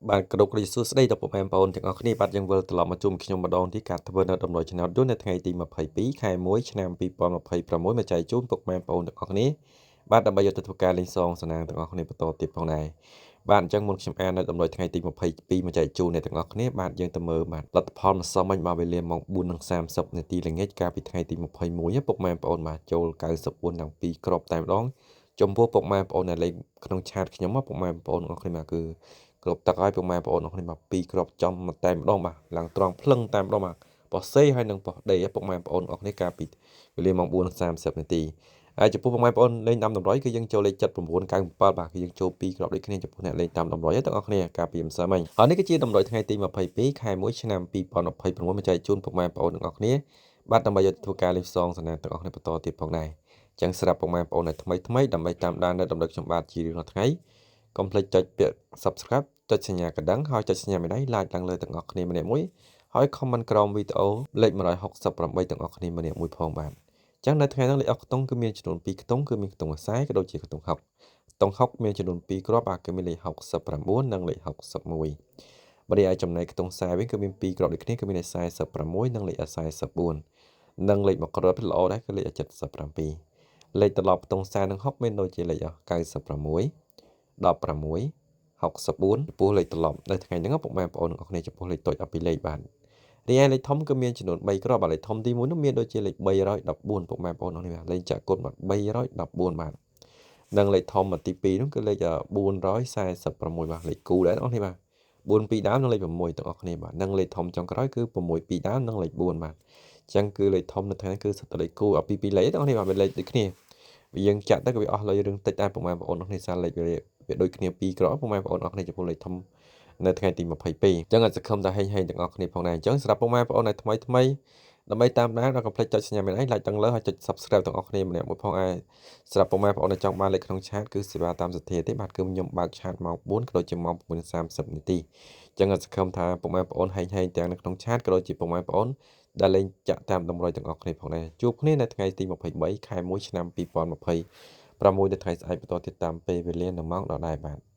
បាទគ្រប់គ្រាសួស្តីដល់ពុកម៉ែបងប្អូនទាំងអស់គ្នាបាទយើងវិលត្រឡប់មកជួបខ្ញុំម្ដងទៀតការធ្វើនៅដំណើរឆ្នោតយន្តនៅថ្ងៃទី22ខែ1ឆ្នាំ2026មកចែកជូនពុកម៉ែបងប្អូនទាំងអស់គ្នាបាទដើម្បីយកទៅធ្វើការលេងសងសំណាងទាំងអស់គ្នាបន្តទៀតផងដែរបាទអញ្ចឹងមុនខ្ញុំអាននៅដំណើរថ្ងៃទី22មកចែកជូនអ្នកទាំងអស់គ្នាបាទយើងទៅមើលបាទលទ្ធផលម្សិលមិញបាទវេលាម៉ោង4:30នាទីល្ងាចកាលពីថ្ងៃទី21ពុកម៉ែបងប្អូនបាទចូល94ទាំង2គ្រាប់តែម្ដងចំពោះពុកម៉ែបងប្អូនដែលលេងក្នុងឆាតខ្ញុំពុកម៉ែបងប្អូនអរគ្នាបាទគឺគ្រប់ទឹកហើយពុកម៉ែបងប្អូនអរគ្នាបាទពីរគ្រាប់ចំមកតែម្ដងបាទឡើងត្រង់ភ្លឹងតែម្ដងបាទប៉ោះសេហើយនិងប៉ោះដេពុកម៉ែបងប្អូនអរគ្នាកាលពីវេលាម៉ោង4:30នាទីហើយចំពោះពុកម៉ែបងប្អូនលេងតាមតម្រុយគឺយើងចូលលេខ7997បាទគឺយើងចូល2គ្រាប់ដូចគ្នាចំពោះអ្នកលេងតាមតម្រុយទាំងអស់គ្នាកាលពីម្សិលមិញហើយនេះគឺជាតម្រុយថ្ងៃទី22ខែ1ឆ្នាំ2026មកចែកជូនពុកម៉ែបងប្អូនទាំងអស់គ្នាបាទដើម្បីយកធ្វើការលេងផ្សងសំណាងទាំងអស់គ្នាបន្តទៀតផងដែរចឹងស្រាប់ពុកម៉ែបងប្អូនដែលថ្មីថ្មីដើម្បីតាមដាននៅតម្រុយខ្ញុំបាទជារៀងរាល់ថ្ងៃកុំភ្លេចចុចពាក្យ Subscribe ចុចសញ្ញាកណ្ដឹងហើយចុចសញ្ញាមេដៃ like ឡើងលើទាំងអស់គ្នាម្នាក់មួយហើយ comment ក្រោមវីដេអូលេខ168ទាំងអស់គ្នាម្នាក់មួយផងបាទចឹងនៅថ្ងៃនេះលេខអស់ខ្ទង់គឺមានចំនួន2ខ្ទង់គឺមានខ្ទង់ខ្សែក៏ដូចជាខ្ទង់ហុកខ្ទង់ហុកមានចំនួន2គ្រាប់បាទគឺមានលេខ69និងលេខ61បើរីឯចំណែកខ្ទង់ខ្សែវិញគឺមាន2គ្រាប់ដូចគ្នាគឺមានលេខ46និងលេខ44និងលេខមួយគ្រាប់ល្អដែរគឺលេខ77លេខត្រឡប់ខ្ទង់ខ្សែនិងហុកមានដូចជាលេខ96 16 64ចំពោះលេខត្រឡប់នៅថ្ងៃហ្នឹងពុកម៉ែបងប្អូនទាំងអស់គ្នាចំពោះលេខតូចអស់ពីលេខបាទរីឯលេខធំគឺមានចំនួន3គ្រាប់បាទលេខធំទី1នោះមានដូចជាលេខ314ពុកម៉ែបងប្អូនទាំងនេះបាទលេខចាក់គុណបាទ314បាទនិងលេខធំទី2នោះគឺលេខ446បាទលេខគូដែរបងប្អូននេះបាទ4 2ដើមនិងលេខ6ទាំងអស់គ្នាបាទនិងលេខធំចុងក្រោយគឺ6 2ដើមនិងលេខ4បាទអញ្ចឹងគឺលេខធំនៅថ្ងៃនេះគឺសិតតែលេខគូអពី2លេខទាំងអស់គ្នាបាទវាលេខដូចគ្នាវាយើងចាក់ទៅក៏វាអស់លុយរឿងតិចដែរពុកម៉ែបងប្អូនទាំងនេះសារលេខវាដូចគ្នាពីរគ្រាប់ពុកម៉ែបងប្អូនអរគ្នាចំពោះលេខធំនៅថ្ងៃទី22អញ្ចឹងអត់សង្ឃឹមថាហេងហេងទាំងអស់គ្នាផងដែរអញ្ចឹងសម្រាប់ពុកម៉ែបងប្អូនដែលថ្មីថ្មីដើម្បីតាមដានដល់កុំភ្លេចចុចសញ្ញាមេដៃ like ទាំងលើហើយចុច Subscribe ទាំងអស់គ្នាម្នាក់មួយផងឯងសម្រាប់ពុកម៉ែបងប្អូនដែលចង់បានលេខក្នុងឆាតគឺសេវាតាមសទ្ធាទេបាទគឺខ្ញុំបើកឆាតម៉ោង4ក៏ដូចជាម៉ោង6:30នាទីអញ្ចឹងអត់សង្ឃឹមថាពុកម៉ែបងប្អូនហេងហេងទាំងនៅក្នុងឆាតក៏ដូចជាពុកម៉ែបងប្អូនដែលលេងចាក់តាមតម្រុយទាំងអស់គ្នាផងដែរជួបគ្នានៅថ្ងៃទី23ខែ1ឆ្នាំ2026នៅថ្ងៃស្អែកបន្តទៀតតាមពេលវេលានៅម៉ោងដដែលបាទ។